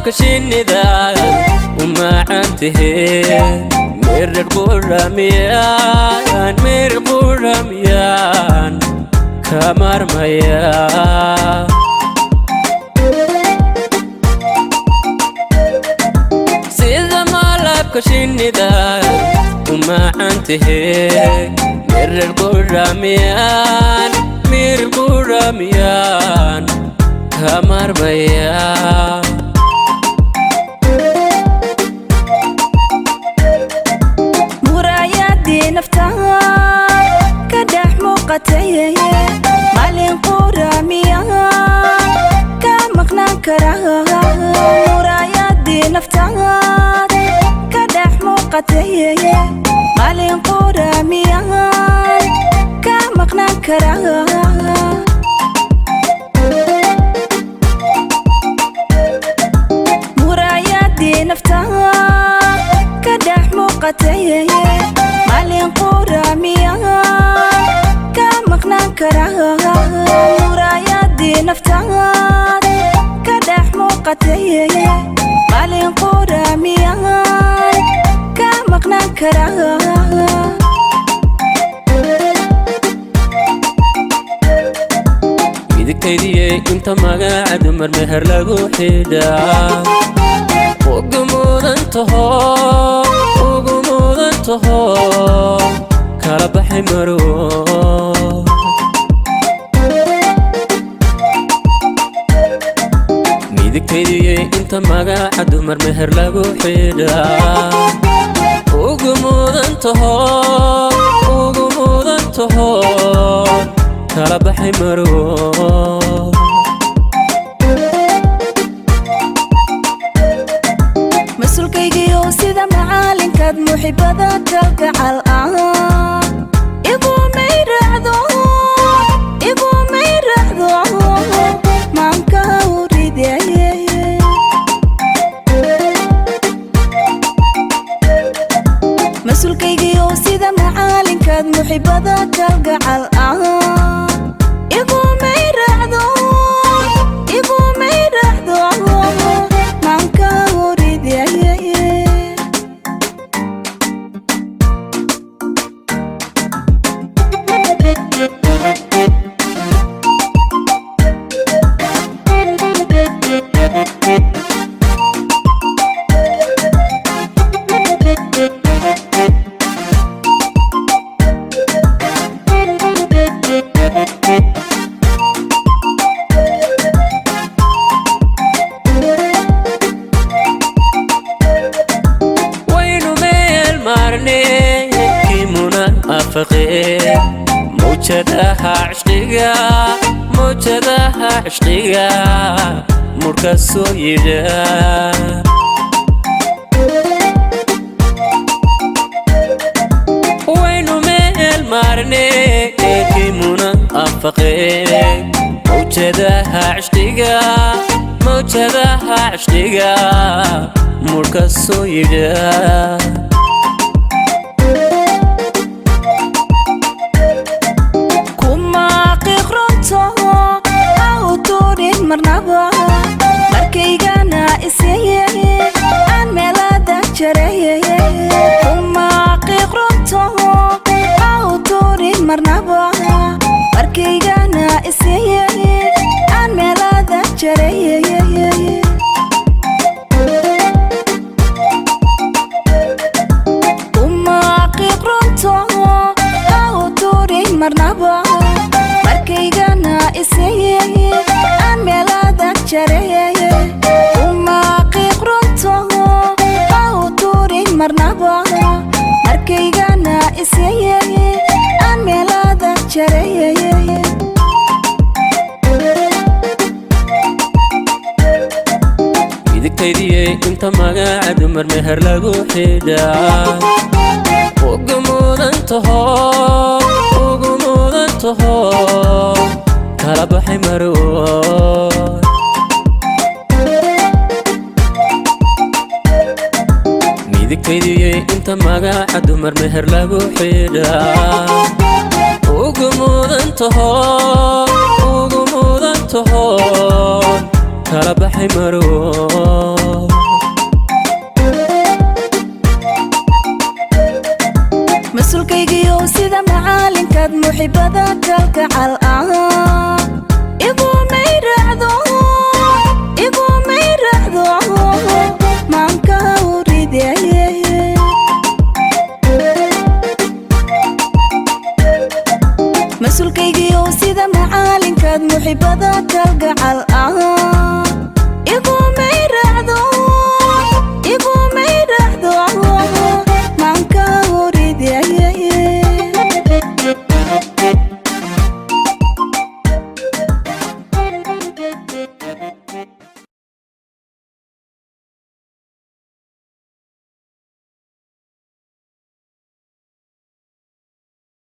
Malabka shinnida u macaantahee, mirir quramiyaan, mirir quramiyaan ka marmaya. Sida malabka shinnida u macaantahee, mirir quramiyaan, mirir quramiyaan ka marmaya. Muraayadii naftaad ka dhex muuqatay, maalin qura miyaan ka maqnaan karaa? Muraayadii naftaad ka dhex muuqatay, maalin qura miyaan ka maqnaan karaa? Muraayadii naftaad ka dhex muuqatay, maalin qura miyaan ka maqnaan karaa? Muraayadii naftaad ka dhex muuqatay, maalin qura miyaan ka maqnaan karaa? Midigtaydiyey inta magaca dumar meher lagu xidhaa, ugu mudan taho, ugu mudan taho, kala baxay maro. Midigtaydiyey inta magaca dumar meher lagu xidhaa, ugu mudan taho, ugu mudan taho, kala baxay maro. Mas-uulkaygiiyow, sida macalinkaad muxibada kalgacal ah igumay raacdo, igumay raacdo, maanka u ridaye. Mas-uulkaygiiyow, sida macalinkaad muxibada kalgacal ah igumay raacdo, igumay raacdo, maanka u ridaye. Waynu meel maarnay kii munaafaqee, mawjadaha cishqiga, mawjadaha cishqiga murka soo yidha. Waynu meel maarnay kii munaafaqee, mawjadaha cishqiga, mawjadaha cishqiga murka soo yidha. Kuma qiqronto ha u tuurin marnaba, markaygana isiye aan meelada jareye. Kuma qiqronto ha u tuurin marnaba, markaygana isiye aan meelada jareye. Kuma qiqronto ha u tuurin marnaba, markaygana isiye aan meelada jareye. Kuma qiqronto ha u tuurin marnaba, markaygana isiye aan meelada jareye. Midigtaydiyey inta magaca dumar meher lagu xidhaa, ugu mudan taho, ugu mudan taho, kala baxay maro. Midigtaydiyey inta magaca dumar meher lagu xidhaa, ugu mudan taho, ugu mudan taho, kala baxay maro. Muxibada kalgacal